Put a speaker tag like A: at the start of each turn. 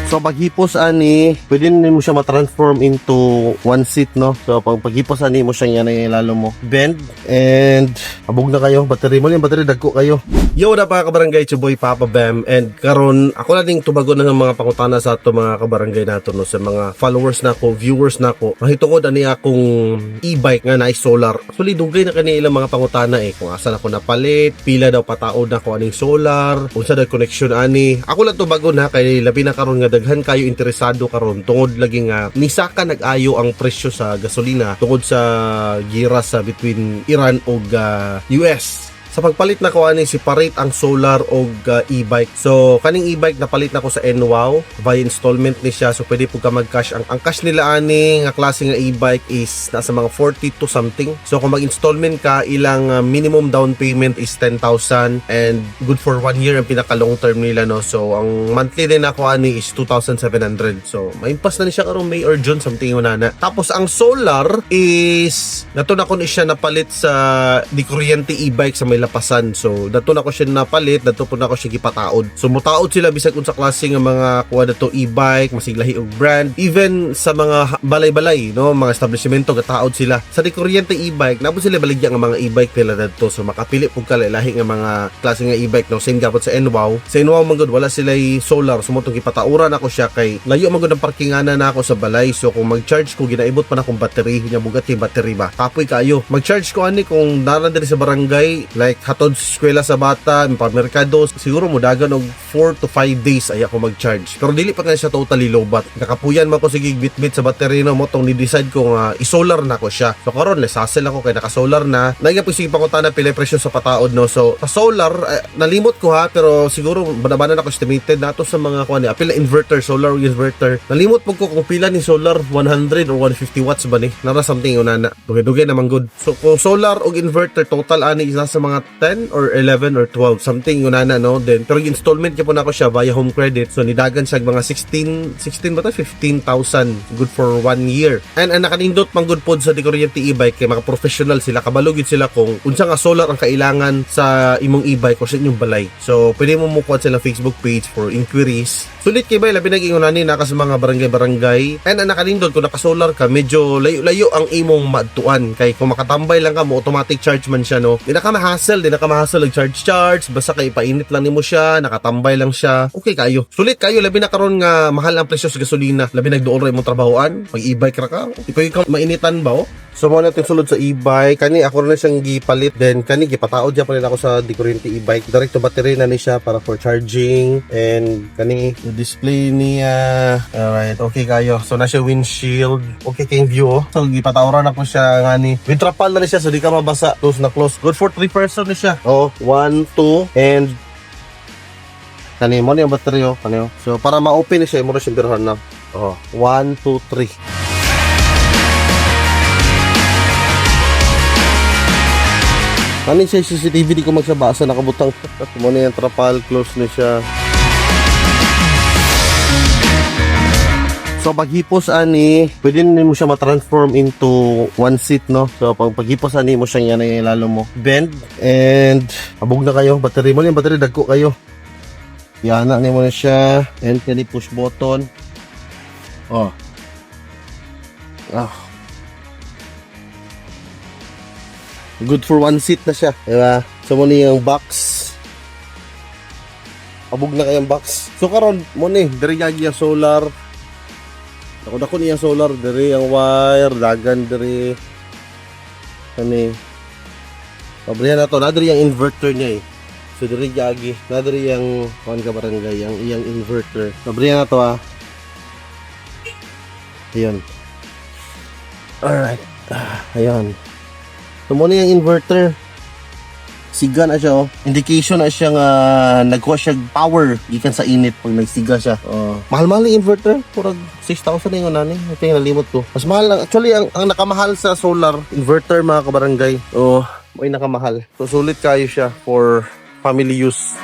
A: So paghipos ani, pwede nimo siya ma-transform into one seat, no? So pag paghipos ani mo siyang yan ang ilalo mo. Bend and abog na kayo, battery mo yung battery dagko kayo. Yo na pa kabarangay, it's your boy Papa Bam, and karon ako na ding tubagon ng mga pangutana sa ato mga kabarangay nato, no, sa mga followers nako, viewers nako. Mahitungod ani akong e-bike nga naay solar. Actually dugay na kani ilang mga pangutana eh kung asa na ko napalit, pila daw pataod nako aning solar, unsa daw connection ani. Ako lang tubagon ha, kay labi na karon nga daghan kayo interesado karon tungod lagi nga nisaka nag-ayo ang presyo sa gasolina tungod sa gira sa between Iran ug US. Sa pagpalit na ko ani, separate ang solar og e-bike. So kaning e-bike napalit na ko sa NWOW via installment ni siya, so pwede pud ka mag-cash. Ang cash nila ani nga klase nga e-bike is nasa mga 40 to something. So kung mag-installment ka, ilang minimum down payment is 10,000 and good for 1 year ang pinaka long term nila, no. So ang monthly din ako ani is 2,700. So maimpas na ni siya karong May or June, something yun na. Tapos ang solar is nato na ko ni siya napalit sa di kuryente e-bike sa may lapasan. So dato na ko siya napalit, dato po na ko siya gipataod. So mutaod sila bisag unsa klase nga mga kuha dato e-bike, masiglahi og brand, even sa mga balay-balay, no, mga establishmento gataod sila. Sa di kuryente e-bike, nabot sila baligya nga mga e-bike nila dadto. So makapili pud ka lahi nga mga klase nga e-bike, no, same gapon sa NWOW. Sa NWOW man gud wala sila solar, so motong gipatauran ako siya kay layo man gud ang parkinganan na ako sa balay. So kung mag-charge ko, ginaibot pa na akong battery, nya bugat kay battery ba. Kapoy kayo. Mag-charge ko ani kung naran diri sa barangay, like hatod sa eskwela sa bata, pa merkado, siguro mo dagan og 4 to 5 days ay ako mag-charge. Pero dili pa na siya totally lowbat. Nakapuyan man ko sige bit-bit sa battery, no, motong ni-decide ko nga i-solar na ko siya. So karon les hassle ako kay naka-solar na. Nagya po sige pangutana pila presyo sa pataod, no. So sa solar nalimot ko ha, pero siguro banabanan ako estimated nato sa mga kuan ni apil na inverter, solar ug inverter. Nalimot po ko kung pila ni solar, 100 or 150 watts ba ni. Nara something yun na. Dugay-dugay naman good. So kung solar ug inverter total ani is nasa mga 10 or 11 or 12 something yun na, no. Then pero installment gyud po nako siya via home credit. So nidagan siya mga 16 16 ba to, 15,000, good for 1 year. And ang nakanindot man good pod sa di kuryente e-bike kay mga professional sila, kabalo gyud sila kung unsa nga solar ang kailangan sa imong e-bike o sa inyong balay. So pwede mo mukuha sila Facebook page for inquiries. Sulit kay bay, labi nag-ingon ani naka sa mga barangay-barangay. And ang nakanindot kung naka-solar ka, medyo layo-layo ang imong maadtuan kay kung makatambay lang ka mo, automatic charge man siya, no. Di na ka ma-hassle, di na ka ma-hassle og charge charge, basta kay painit lang nimo siya, nakatambay lang siya. Okay kayo. Sulit kayo labi na karon nga mahal ang presyo sa gasolina. Labi nagduol ra imong trabahoan, pag e-bike ra ka, di pa ka mainitan ba oh. So mo natin sulod sa e-bike, kani ako na siyang gipalit, then kani gipataod siya palit ako sa di kuryente e-bike. Direct to battery na ni siya para for charging, and kani the display niya. Alright, okay kayo. So na siya windshield. Okay kay view oh. So gipatawran ako siya ngani. With trapal na ni siya so di ka mabasa. Close na close. Good for 3 person ni siya. Oh, 1 2 and kani mo ni ang battery oh, kani oh. So para ma-open ni siya mo ra siyang birhan na. Oh, 1 2 3. Kani siya CCTV, di ko magsabasa nakabutang. Mo na yung trapal, close ni siya. So paghipos ani, pwede nimo siya ma-transform into one seat, no. So pag paghipos ani mo siyang yan ang ilalo mo. Bend and abog na kayo, battery mo yung battery dagko kayo. Yan na nimo na siya and kani push button. Oh. Ah. Good for one seat na siya, diba? So mo ni yung box. Abog na kayang box. So karon mo ni diri gagi ang solar. Dako dako niya solar diri ang wire dagan diri. Kani. Pabrihan na to, na diri ang inverter niya eh. So diri gagi, na diri ang kuan ka barangay, ang iyang inverter. Pabrihan na to ah. Ayun. Alright. Ah, ayun. So mo na yung inverter. Siga na siya oh. Indication na siya nga nagkuha siya power gikan sa init pag nagsiga siya. Oh. Mahal-mahal yung inverter. Purag 6,000 na yung nani. Okay, nalimot ko. Mas mahal lang. Actually, ang nakamahal sa solar inverter mga kabarangay. Oh, may nakamahal. So sulit kayo siya for family use.